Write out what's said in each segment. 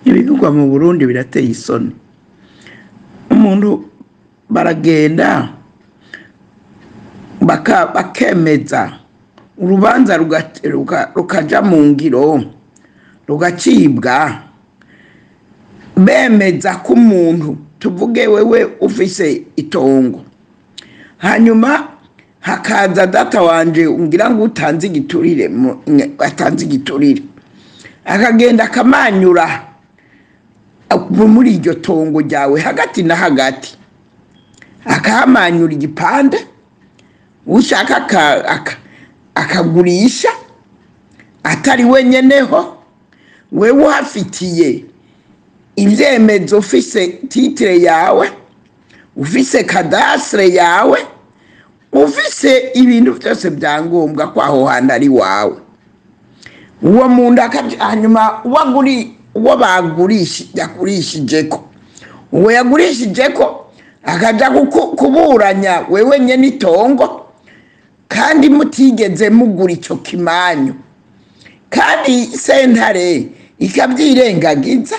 Ibivugwa mu Burundi birateye isoni. Umuntu baragenda bakemeza urubanza rukaja mu ngiro, rugacibwa, bemeza ko umuntu, tuvuge wewe ufise itongo, hanyuma hakaza data wanje ngira ngo utanze igiturire, atanze igiturire, akagenda akamanyura muri iryo tongo ryawe hagati na hagati, akahamanyura igipande, ushaka akagurisha atari wenyeneho, wewe uhafitiye ivyemezo, ufise titre yawe, ufise cadastre yawe, ufise ibintu vyose vyangombwa ko aho hantu ari wawe. Uwo muntu hanyuma uwo yagurishijeko, uwo yagurishijeko akaja kuburanya wewe nyene itongo, kandi mutigeze mugura ico kimanyu, kandi sentare ikavyirengagiza,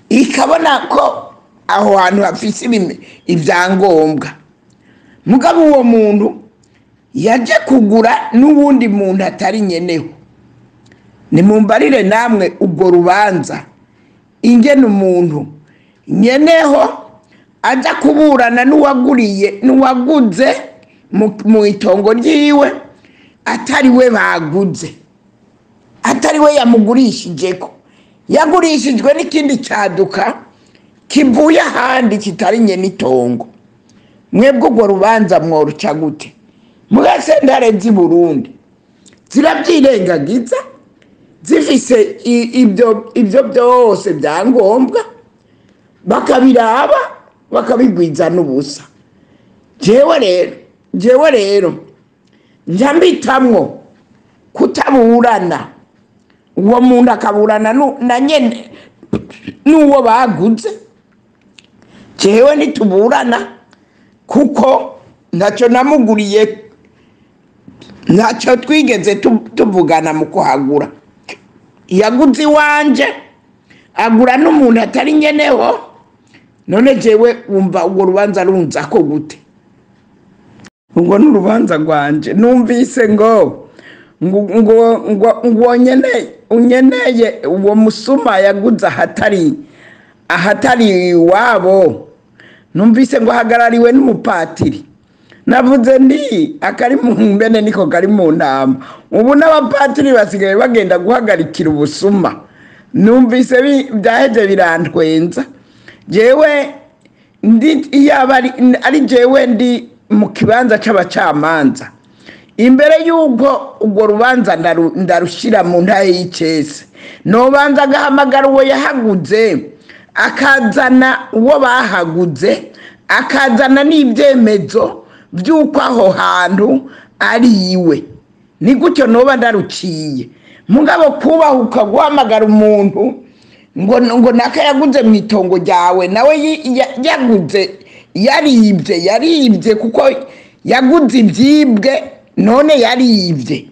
ikabona ko aho hantu hafise ivyangombwa. Mugabo uwo muntu yaje kugura n'uwundi muntu atari nyeneho. Nimumbarire namwe ubwo rubanza ingene umuntu nyeneho aja kuburana n'uwaguriye, n'uwaguze mu itongo ryiwe, atari we baguze, atari we yamugurishijeko, yagurishijwe n'ikindi caduka kivuye ahandi kitari nyene itongo. Mwebwe urwo rubanza mworuca gute? Muga sentare z'i Burundi ziravyirengagiza, zifise ibyo byose byangombwa, bakabiraba bakabigwiza n'ubusa. Jewe rero nja mbitamwo kutaburana, uwo muntu akaburana na nyene n'uwo baguze. Jewe ntituburana kuko ntacyo namuguriye, ntacyo twigeze tuvugana mu kuhagura. Yaguze iwanje agura n'umuntu atari nyeneho, none jewe wumva urwo rubanza runzako gute? Ubwo ni urubanza rwanje. Numvise ngo ngo unyeneye uwo musuma yaguze ahatari iwabo, numvise ngo ahagarariwe n'umupatiri. Navuze ndi akari mu mbene niko kari mu ntama. Ubu n'abapatiri basigaye bagenda guhagarikira ubusuma. Numvise byaheje birantwenza. Jewe ndi iyaba ari jewe ndi mu kibanza c'abacamanza, imbere y'uko urwo rubanza ndarushira mu ntahe y'icese, nobanza agahamagara uwo yahaguze, akazana uwo bahaguze, akazana n'ibyemezo by'uko aho hantu ari iwe. Ni gutyo noba ndaruciye. Mugabo kubahuka guhamagara umuntu ngo naka yaguze mu itongo ryawe, nawe yaguze yaribye kuko yaguze ibyibwe, none yaribye.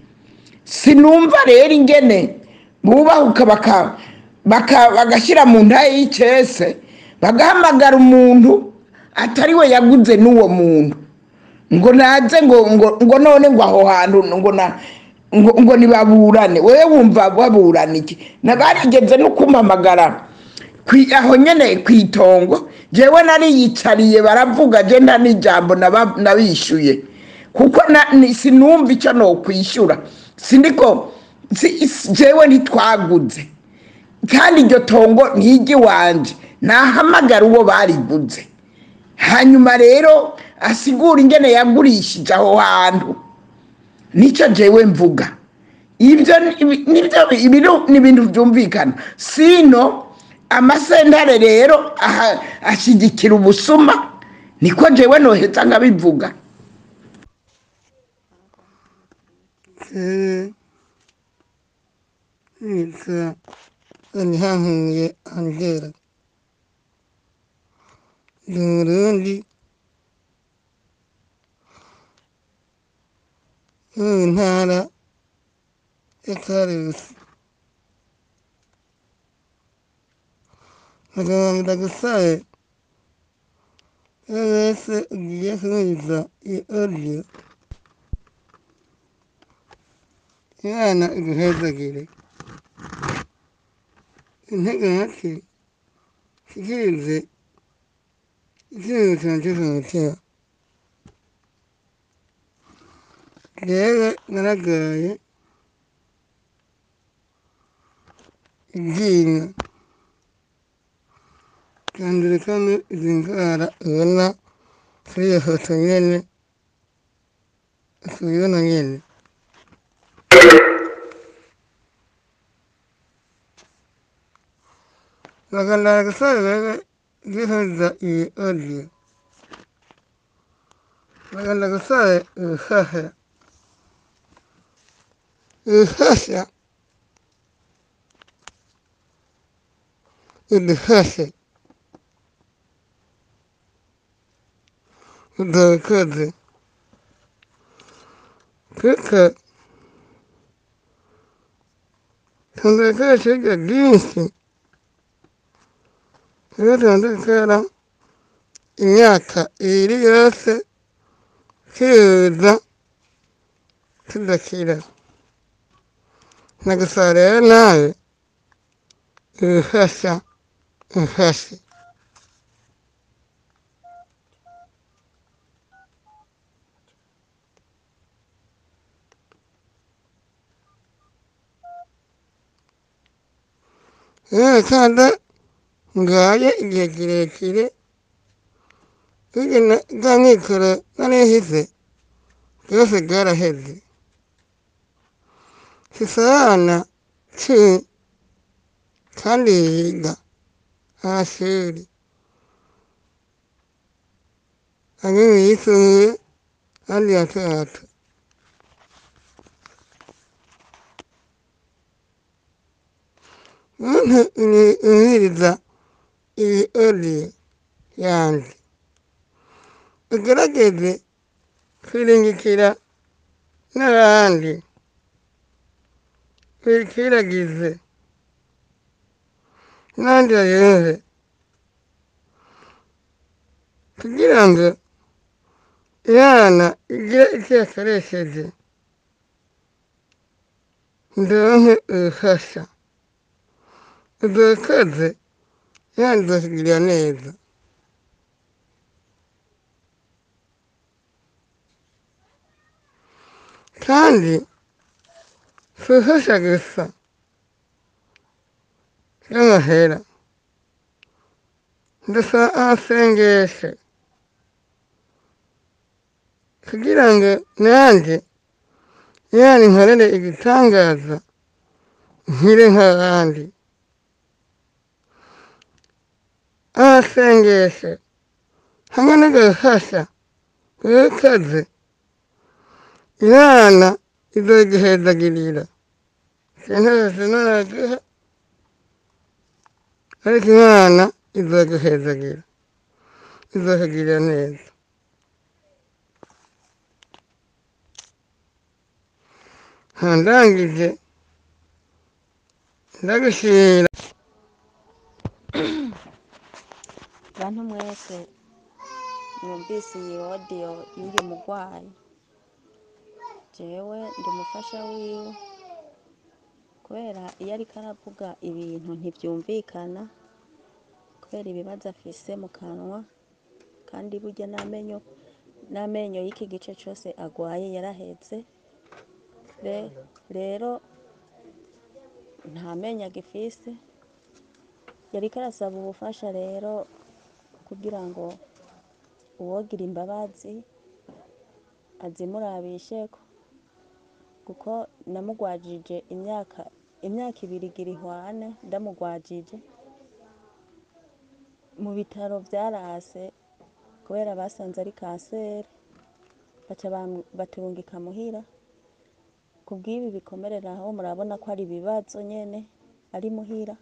Sinumva rero ingene bubahuka bagashyira mu ntahe y'icese, bagahamagara umuntu atari we yaguze n'uwo muntu, ngo naze ngo none ngo aho hantu ngo nibaburane. Wewe wumva baburana iki? Nabarigeze no kumpamagara aho nyene kwitongo, jewe nariyicariye baravuga, je nta n'ijambo nabishuye, kuko sinumva ico nokwishyura. Sindiko jewe ntitwaguze, kandi iryo tongo ntigi wanje, nahamagara uwo bariguze, hanyuma rero asigura ingene yagurishije aho hantu. Nico jewe mvuga. Ibyo nibyo ni ibintu byumvikana. Sino amasentare rero ashigikira ubusuma, niko jewe noheza nkabivuga. Nitwa Nihankuye Angela, ndi Umurundi wo mu ntara ya Karusi. Nagomba ndagusabe wewe wese ugiye kumviriza iyi audio, Imana iguhezagire. Intege make nshikirize icyiyumviro canje ku mutima. Jewe naragaye iryinyo ryandurikamo izi ndwara ubona kuri iyo foto nyene, ukubibona nyene. Nagomba ndagusabe wewe ugiye kumviriza iyi audio, nagomba ndagusabe ubufasha, ubufasha udufashe, udukoze, kuko tumaze gukoresha uburyo bwinshi, rero tumaze gukora imyaka ibiri yose twivuza tudakira. Nagusaba rero nawe ubufasha, umfashe. Yewe kandi ndwaye igihe kirekire, burya bwa mikoro nari mfise bwose bwaraheze. Mfise abana 10 kandi biga amashuri, bamwe mu yisumbuye abandi bato bato. Muntu umviriza iyi audio yanje, ugerageze kwiringikira n'abandi, wikwiragize n'abandi bayumve, kugira ngo Imana igire icyo yakoresheje ndonke ubufasha. Udukoze, Imana izokugirira neza. Kandi si ubufasha gusa bw'amahera, ndasaba amasengesho kugira ngo nanjye Imana inkorere igitangaza nkire nk'abandi. Amasengesho hamwe n'ubufasha bw'ukoze, Imana izoguhezagirira. Sintose noraguha, ariko Imana izoguhezagira, izokugirira neza. Ndangije ndagushimira. Bantu mwese mwumvise iyi audio y'uyu murwayi, jewe ndi umufasha wiwe, kubera iyo ariko aravuga ibintu ntivyumvikana kubera ibibazo afise mu kanwa, kandi burya n'amenyo y'iki gice cose agwaye yaraheze. Rero nta menyo agifise, yariko arasaba ubufasha rero kugira ngo uwogira imbabazi azimurabisheko, kuko namugwajije imyaka ibiri igira ihwane ndamugwajije mu bitaro vyarase kubera basanze ari kanseri, baca baturungika muhira. Kubw'ibi bikomereraho murabona ko ari ibibazo nyene ari muhira.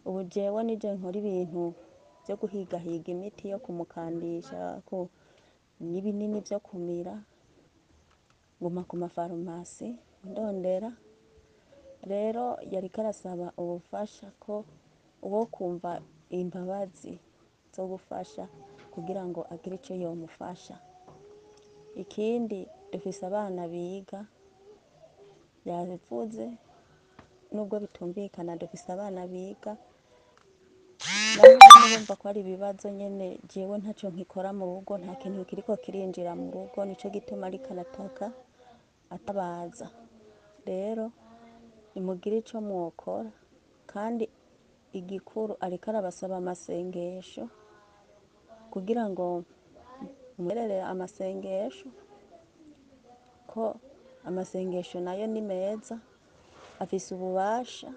Ubu jewe nije nkora ibintu vyo guhigahiga imiti yo kumukandisha n'ibinini vyo kumira, nguma ku mafarumasi ndondera. Rero yariko arasaba ubufasha ko uwo kumva imbabazi zo gufasha kugira ngo agire icyo yomufasha. Ikindi, dufise abana biga, yabivuze nubwo bitumvikana, dufise abana biga naho bumva ko ari ibibazo nyene. Jewe ntacyo nkikora mu rugo, nta kintu kiriko kirinjira mu rugo, nico gituma ariko arataka atabaza. Rero nimugire ico mwokora, kandi igikuru ariko arabasaba amasengesho kugira ngo mwerere amasengesho, ko amasengesho nayo ni meza, afise ububasha,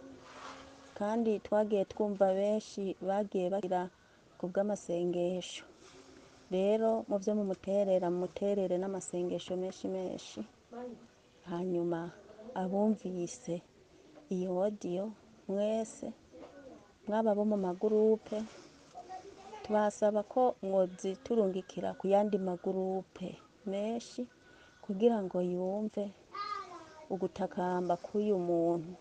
kandi twagiye twumva benshi bagiye bagira ku bw'amasengesho. Rero mu byo mumuterera, mumuterere n'amasengesho menshi menshi. Hanyuma abumvise iyo audio mwese, mwaba bo mu magurupe, tubasaba ko mwoziturungikira ku yandi magurupe menshi kugira ngo yumve ugutakamba k'uyu muntu.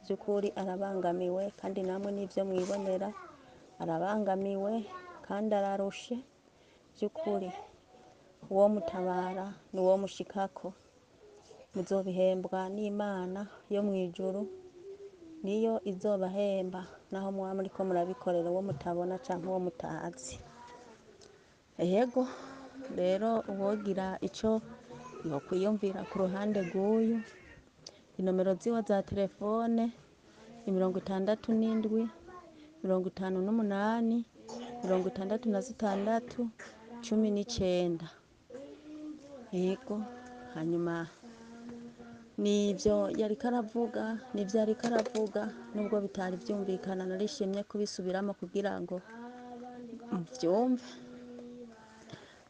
By'ukuri arabangamiwe, kandi namwe n'ibyo mwibonera, arabangamiwe kandi ararushe. By'ukuri uwo mutabara ni uwo mushikako, muzobihembwa n'Imana yo mu ijuru, niyo izobahemba naho mwaba muriko murabikorera uwo mutabona canke uwo mutazi. Yego, rero uwogira ico yokwiyumvira ku ruhande rw'uyu, inomero ziwe za telefone ni 67 58 66 19. Yego, hanyuma nibyo yariko aravuga, nibyo yariko aravuga nubwo bitari byumvikana, narishimye kubisubiramo kugira ngo muvyumve.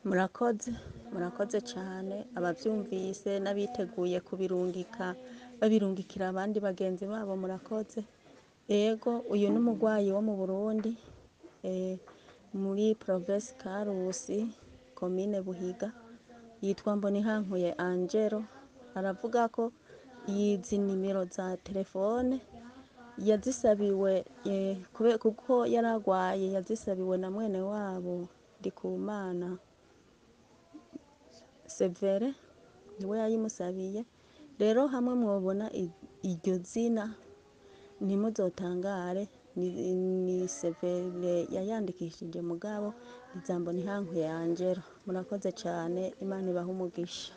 Murakoze, murakoze cyane ababyumvise n'abiteguye kubirungika, babirungikira abandi bagenzi babo, murakoze. Ego, uyu ni umurwayi wo mu Burundi, muri province Karusi, komine Buhiga, yitwa Mbonihankuye Angelo. Aravuga ko izi nimero za telefone yazisabiwe kuko yaragwaye, yazisabiwe na mwene wabo Ndikumana Severe, niwe yayimusabiye. Rero hamwe mwobona iryo zina ntimuzotangare, ni Severe yayandikishije, mugabo ni Mbonihankuye Angelo. Murakoze cyane, Imana ibahe umugisha.